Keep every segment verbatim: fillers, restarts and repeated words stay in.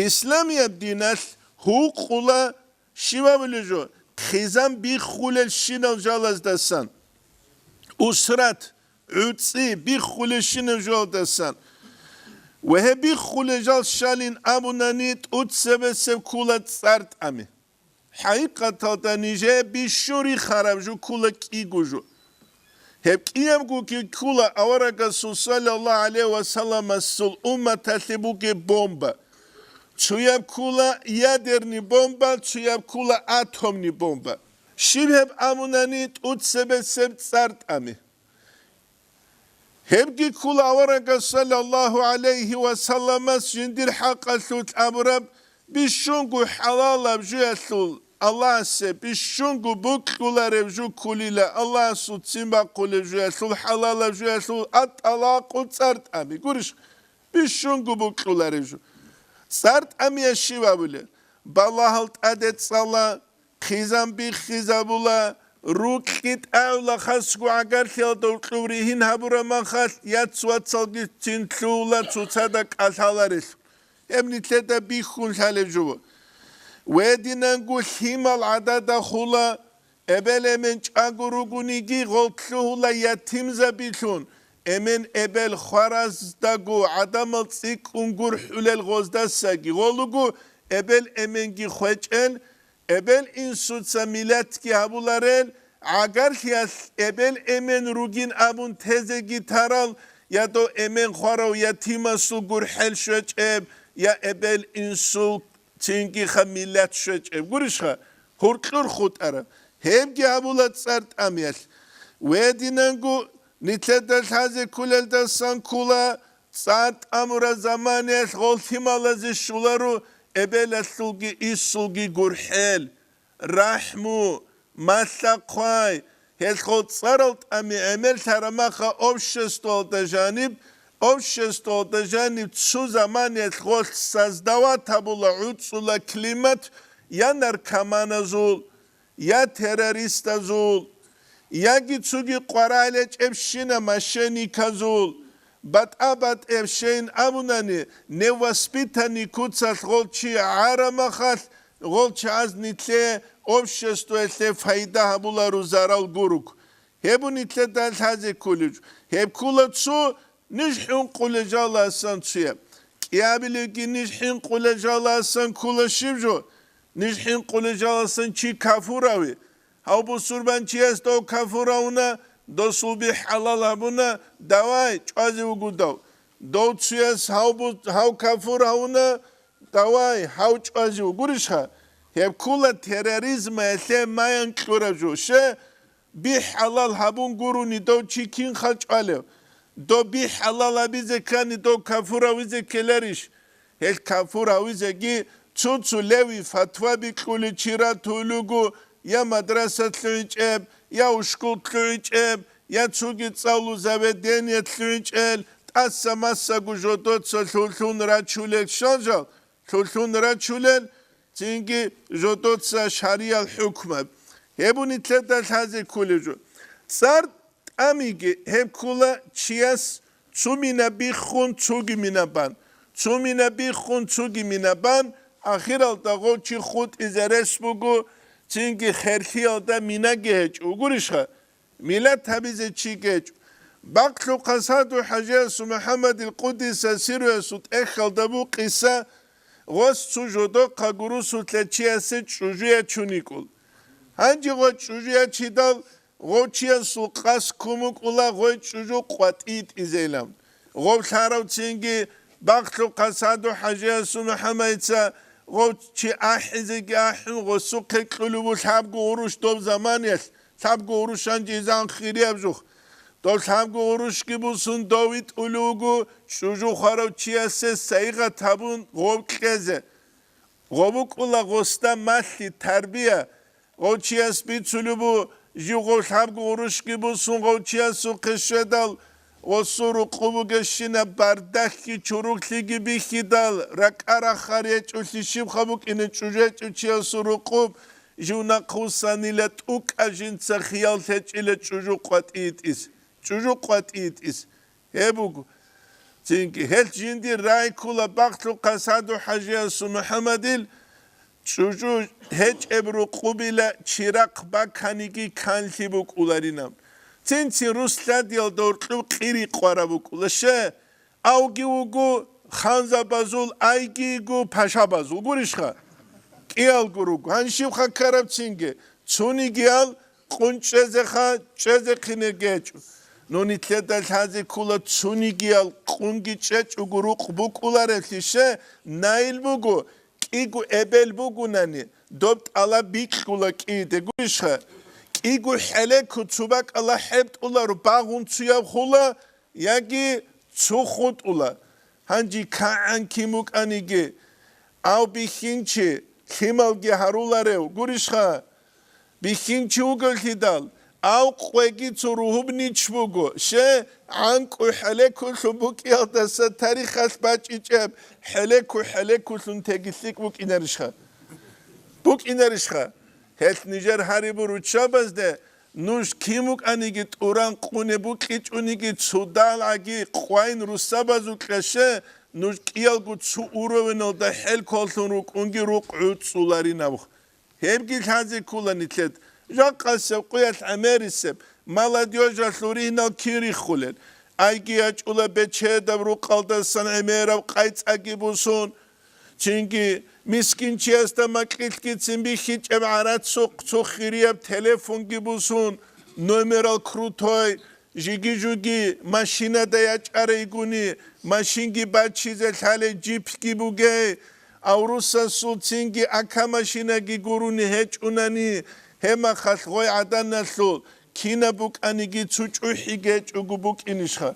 Исламияб диналъ гьукъула щиб абулеб жо, хъизан биххулелщинал жалаздасан, усрат, гӀуцӀи биххулелщинал жалдасан. Ва гьеб биххулел жал щалин абунани, тӀуцебесеб ккула цӀар тӀами. ХӀакъикъаталда нижее бищун рихараб жо ккула кӀиго жо. Гьеб кӀиябгоги ккула аварагасул саллаллагьу гӀалайгьи ва салламасул умматалъе бугеб бомба. Цояб ккула ядерный бомба, цояб ккула атомный бомба. Щиб гьеб абунани, тӀуцебесеб цӀар тӀами. Гьебги ккула аварагас саллаллагьу гӀалайгьи ва салламас жиндир хӀакъалъулъ абураб, бищунго хӀалалаб жуялъул Аллагьасе, бищунго букьулареб жо ккулила Аллагьасул ццин бахъулеб жуялъул, хӀалалаб жуялъул, ат-талакъу цӀар тӀами. Гурищ, бищунго букьулареб жо. ЦӀар тӀамияс щиб абулеб? Балагьал тӀаде цӀала, хъизан биххизабула, рукьги тӀагӀула хасго гӀагарлъиялда уркьуб ригьин гьабураб махалъ, яц-вацалги цин лъугьула цоцазда кӀалъаларелъул. Гьеб нилъеда бихьун лъалеб жо. Гьединанго лъимал гӀадада хула, эбел-эмен чӀаго ругониги, гъол лъугьула ятимзабилъун, эмен-эбел хвараздаго гӀадамал цӀикӀкӀун гурхӀулел гъоздасаги, гъолуго эбел-эменги хвечӀел, эбел-инсуца милатги гьабуларел, гӀагарлъиялъ эбел-эмен ругин абун тезеги тарал, я дов эмен хварав ятимасул гурхӀел щвечӀеб, я эбел-инсул цинги-ха миллат щвечӀеб гурищха, гьуркьур хутӀараб, гьебги гьабула цӀар тӀамиялъ. Гьединанго нилъеда лъазе кколелдасан ккола, цӀар тӀамураб заманиялъ гъол лъималазе щоларо эбелалъулги инсулги гурхӀел, рахӀму, малъа-хъвай, гьелъ гъол цӀарал тӀами гӀемерлъараб маха обществоялда жаниб, обществоялда жаниб цо заманиялъ гъолъ создавать гьабула гӀуцӀула климат я наркоманазул, я террористазул, яги цоги къваригӀел гьечӀебщинаб мошенниказул, батӀа-батӀебщейин абунани, невоспитанный куцалъ гъол чи гӀара махалъ, гъол чагӀаз нилъее обществоялъе пайда гьабуларо зарал гуруг. Гьеб нилъеда лъазе кколеб жо. Гьеб ккола цо, ниж хӀинкъулел жаласан цояб. КӀиабилебги ниж хӀинкъулел жаласан ккола щиб жо? Ниж хӀинкъулел жаласан чи кафураве. Гьав бусурбанчияс дов кафур гьавуна, досул би хӀалал гьабуна, давай, чӀвазе вугодав. Дов цуяс гьав бу-, гьав кафур гьавуна, давай, гьав чӀвазе вугурищха? Гьеб ккола терроризмаялъе маян кьураб жо. Ще, би хӀалал гьабун гурони дов чи кинха чӀвалев? Дов би хӀалал гьабизе ккани, дов кафур гьавизе ккеларищ? Гьел кафур гьавизеги цо-цо левый фатва бикьулел чи ратулел руго, я мадраса лъугӀичӀеб, я ушкул лъугӀичӀеб, я цоги цӀалул заведение лъугӀичӀел, тӀаса-масаго жодоца лъугьун рачулел щал жал, лъугьун рачулел, цинги жодоца шариял хӀукмаб. Гьеб нилъеда лъазе кколеб жо. ЦӀар тӀамиги гьеб ккола чияс цо мина биххун, цоги мина бан, цо мина биххун, цоги мина бан, ахиралда гъов чи хутӀизе рес буго, цинги херлъиялда минаги гьечӀо. Гурищха? Милат гьабизе чи гьечӀо. Бакълъухъа Саду ХӀажиясул МухӀаммадил Къудиса сируясул тӀехьалда бу къиса, гъос цо жодохъа гурусулъа чиясе чӀужу ячун йикӀул. Гьанже гъой чӀужу ячидал, гъов чиясул къас ккун букӀула гъой чӀужу къватӀи тӀизейилан. Гъов лъаравцинги бакълъухъа Саду ХӀажиясул МухӀаммадица гъов чи ахӀизеги ахӀун, гъосухъе кьулеб бу лъабго гъурущ доб заманиялъ, лъабго гъурущ гьанже изан хирияб жух. Дов лъабго гъурущги бусун дов витӀулев вуго чӀужу хварав чиясе сайигъат гьабун гъов кьезе. Гъов букӀула гъосда малъи, тарбия. Гъов чияс бицулеб бу, жив гъов лъабго гъурущги бусун гъов чиясухъе щведал, гъосул рукъуб бугебщинаб бардахьги чуруклъиги бихьидал, ракӀа-рахъ гьечӀолъи щибха букӀине чӀужу гьечӀев чиясул рукъуб, жив нахъвуссанила тӀукӀа жинца хиял гьечӀила чӀужу къватӀи тӀис, чӀужу къватӀи тӀис. Гьеб буго. Цинги гьел жиндир рай ккула бахълъухъа Саду-хӀажиясул МухӀаммадил, чӀужу гьечӀеб рукъубила чирахъ баканиги канлъи букӀуларинаб. Цин-цин рус лъадиялда гьоркьоб къири къвараб букӀула, ще, авги вуго ханзабазул, айги йиго пашабазул, гурищха? КӀиялго руго. Гьанжибха ккараб цинги, цунигиял къун чӀезеха, чӀезехъине гьечӀо. Ну нилъеда лъазе ккула цунигиял къунги чӀечӀого рукъ букӀуларевлъи, ще, наил буго, кӀиго эбел бугунани, доб тӀалаб бикьула кӀиде, гурищха? КӀиго хӀелеко цо бакӀалда хӀебтӀуларо, багъун цуяб хула, яги цо хутӀула. Гьанже кагӀан кин букӀаниги, ав бихьинчи, лъималги гьаруларев, гурищха? Бихьинчи вугевлъидал, ав къвеги цо ругьуб нич буго, ще, гӀанкӀу хӀелеколъун букӀиялдаса тарихалъ бачӀичӀеб хӀелеко хӀелеколъун теги лъикӀ букӀинарищха? БукӀинарищха? Гьелъ нижер гьарибу руччабазде, нуж кин букӀаниги тӀуран къунеб букьичӀониги цо далгӀаги къвайин русабазукьа, ще, нуж кӀиялго цо уровеналда хӀел кколъун рукӀунги рукъ гӀуцӀуларинаб. Гьебги лъазе ккула нилъед. Жакъасеб къуялъ гӀемерисеб, молодёжалъул ригьнал кин риххулел? Айги ячӀула бечедаб рукъалдасан гӀемераб къайцӀаги бусун, цинги мискинчиясда макьилъгицин бихьичӀеб гӀарацухъ цо хирияб телефонги бусун, номерал крутой, жиги-жуги машинада ячӀарайгуни, машинги бачизе лъалей джипги бугей, аврусасул цинги ака машинаги гурони гьечӀунани, гьебмахалъ гъой гӀаданалъул кинаб букӀаниги цо чӀухӀи гьечӀого букӀинищха?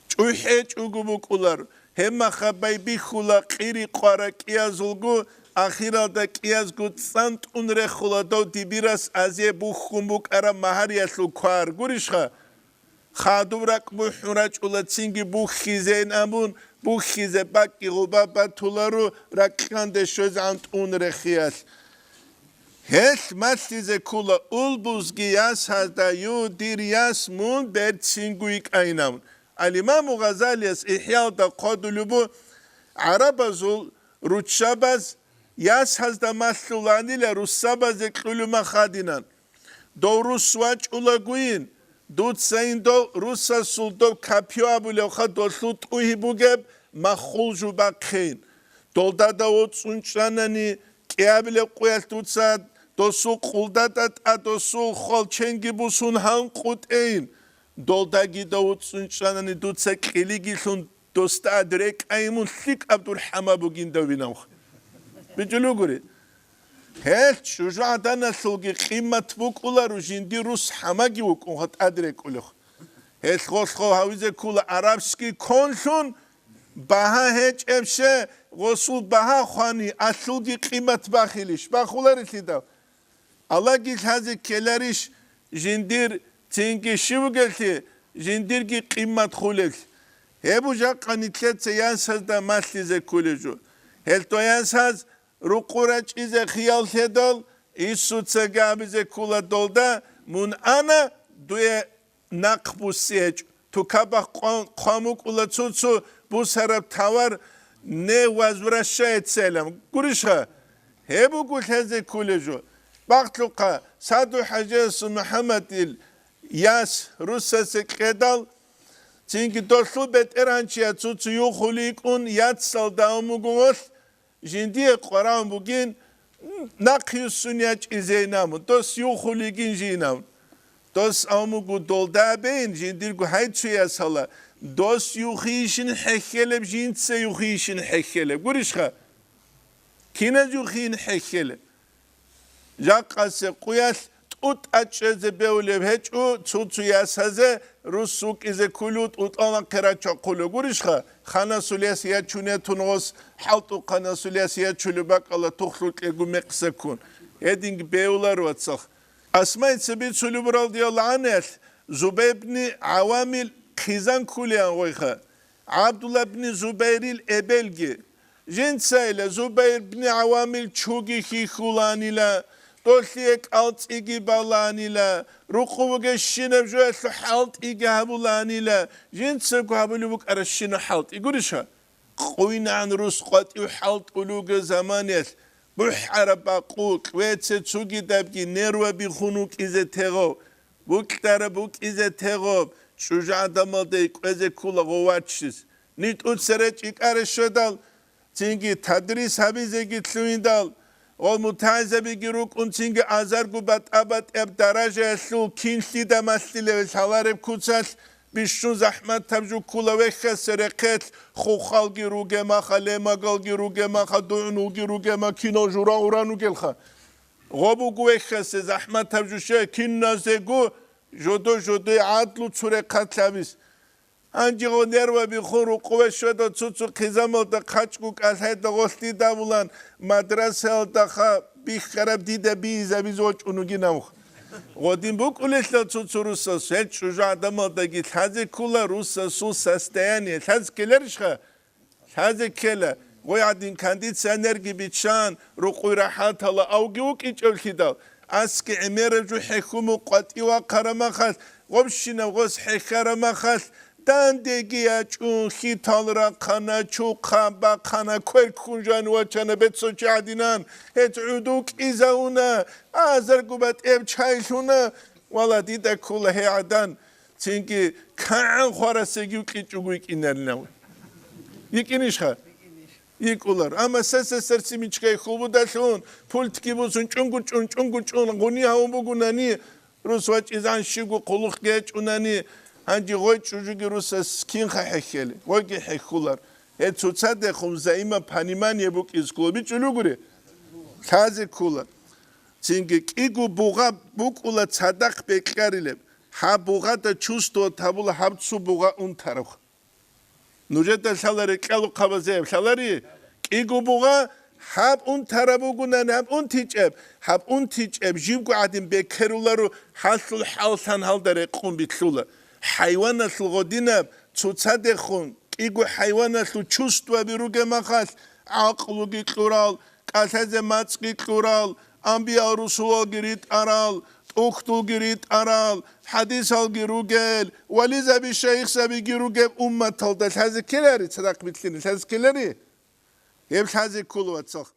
ЧӀухӀи гьечӀого букӀулар, гьебмахаб байбихьула къири къвара кӀиязулго, ахиралда кӀиязго цӀантӀун рехула дов дибирас азие бухьун букӀараб магьариялъул квар, гурищха? Хадуб ракӀ бухӀун рачӀула цинги бухьизейин абун, бухьизе бакӀги гъуба батуларо ракьанде щвезегӀан тӀун рехиялъ. Гьелъ малъизе ккула улбузги ясазда, ю, дир яс, мун берцинго йикӀайин абун. Ал-Имаму Гъазалияс ИхӀялда хъодулеб бу, гӀарабазул руччабаз ясазда малъуланила русабазе кьулумахадинан. Дов рус вачӀулагойин, дуцайин дов русасул доб капио абулевха долъул тӀугьи бугеб маххул жубахъейин. Долдада воцӀцӀун чӀанани, кӀиабилеб къуялъ дуца досул къулдада тӀа досул хвалченги бусун гьанкъутӀейин. Долдаги дов воцӀцӀун чӀанани дуца кьилигилъун досда ад рекӀайин мун лъикӀаб дур хӀама бугин дов винавха. БичӀулугури. Гьелъ чӀужугӀаданалъулги къимат букӀуларо жиндир рус хӀамаги вукӀун гъатӀаде рекӀулехъ. Гьелъ гъолъго гьавизе ккула арабский конлъун багьа гьечӀеб, ще, гъосул багьа хвани алъулги къимат бахилищ? Бахуларелъидал? Аллагьги лъазе ккеларищ жиндир цинги щивгелъи, жиндирги къимат хулелъ? Гьеб жакъа нилъеца ясазда малъизе ккулеб жо. Гьелъ дов ясаз рукъу рачӀизе хиял лъедал, Иисуцаги абизе ккула долда, мун ана, дуе нахъ буссиечӀ, тукабахъ къван-, хъван букӀула цо-цо бусараб тавар не возвращается илан. Гурищха? Гьеб буго лъезе ккулеб жо. Бахтлъухъа, Саду-хӀажиясул МухӀаммадил яс русасе кьедал, цинги долъул бетӀергьанчияс цо-цо юхулей йикӀун яцалда амуго гъолъ, жиндие къвараун бугин, нахъ юссун ячӀи Зейнабун, дос юхулигин жинабун. Дос амугу долда бейин, жиндирго гьайцуясала, дос юхийищин хӀехьелеб, жинца юхийищин хӀехьелеб. Гурищха? Киназ юхийин хӀехьелеб? Жакъасе къуялъ тӀутӀа чӀезе бевулеб гьечӀо, цо-цо ясазе рус вукӀизе ккулев тӀутӀал нахъе рачахъулев гурищха, ханасул яс ячунетун гъос, хӀалтӀухъанасул яс ячулеб бакӀала тухлъукьего мекъса ккун. Гьединги бевулар, вацал. Асмайица бицулеб, радияллагьу гӀангьуялъ, Зубайр бни ГӀавамил хъизан ккулеан гъойха, ГӀабдулла бни Зубайрил эбелги. Жинцайила Зубайр бни ГӀавамил чуги хьихьуланила. Олъие кӀалцӀиги баланила, рукъу бугещинаб жоялъул хӀалтӀиги гьабуланила, жинцаго гьабулеб букӀаращинаб хӀалтӀи гуриша? Къуйнан рус къватӀив хӀалтӀулуга заманиялъ, бухӀараб бакъу, кьвеце цугидабги нерва бихун вукӀизе тегъов, букьараб букӀизе тегъов, чӀужугӀадамалда кӀвезе ккула гъов ваччис. НитӀуца речӀи кӀаре щведал, цинги тадрис гьабизеги лъугьиндал, гъол мутагӀилзабиги рукӀун, цинги азарго батӀа-батӀияб даражаялъул кин лъида малъилев лъалареб куцалъ бищун захӀматаб жо ккула вехьасе рехъелъ, хухалги ругемаха, лемагалги ругемаха, дугӀнуги ругема, кинал жура-гъуран ругелха. Гъо буго вехьасе захӀматаб жо щай, киназего жодо-жодое гӀадлу цу рехъалъ гьабиз. Гьанже гъо нерва бихун рукъуве щведал цуцу хъизамалда хъачӀго кӀалъайда гъолъ дида абулан, мадрасаялдаха бихьараб дида бийизабиз вачӀун вугин авх. Гъодин букӀулелъул цуцу русас, гьел чӀужугӀадамалдаги лъазе ккула русасул состояние. Лъазе ккеларищха? Лъазе ккела, гъой гӀадин кондиционерги биччан, рукъуй рахӀатала авги вукӀинчӀевлъидал, аски гӀемераб жо хӀехьуму къватӀив вахъарамахалъ, гъобщинаб гъос хӀехьарамахалъ, дандеги ячӀун, хьитал рахъана, чухъа бахъана, квер ккун жан вачана, бецо чи гӀадинан, гьец гӀуду кӀизавуна, азарго батӀияб чай лъуна, вала, дида ккола гьей гӀадан, цинги кагӀан хварасеги вукӀинчӀого йикӀинаринав. ЙикӀинищха? ЙикӀулар. Амма сесесерси мичгай хьулбудалъун, пультги бусун, чӀунгу-чӀун, чӀунгу-чӀун, гъуни гьавун бугунани, рус вачӀизан щиго хъулухъги гьечӀунани, гьанже гъой чӀужуги русас кинха хӀехьели, гъойги хӀехьулар. Гьеб цоцадехун взаимопонимание букӀиз ккола бичӀчӀулугури? Лъазе ккола. Цинги кӀиго бугъа букӀула цадахъ бекьарилеб. Гьаб бугъада чувствовать гьабула гьаб цо бугъа унтараб. Нужеда лъала рекӀелухъабазе гьеб лъалари? КӀиго бугъа гьаб унтараб бугунани гьаб унтичӀеб, гьаб унтичӀеб живго гӀадин бекеруларо, гьалъул хӀаллъан гьалда рекъун билълъула. ХӀайваналъул гъодинаб цоцадехун кӀиго хӀайваналъул чувствояби ругеб махалъ, гӀакълуги кьурал, кӀалъазе мацӀги кьурал, анбиял-русулалги ритӀарал, тӀухьдулги ритӀарал, хӀадисалги ругел, вализаби-шайихзабиги ругеб умматалда лъазе ккелари, цадахъ билълъине лъазе ккелари? Гьеб лъазе ккола, вацал.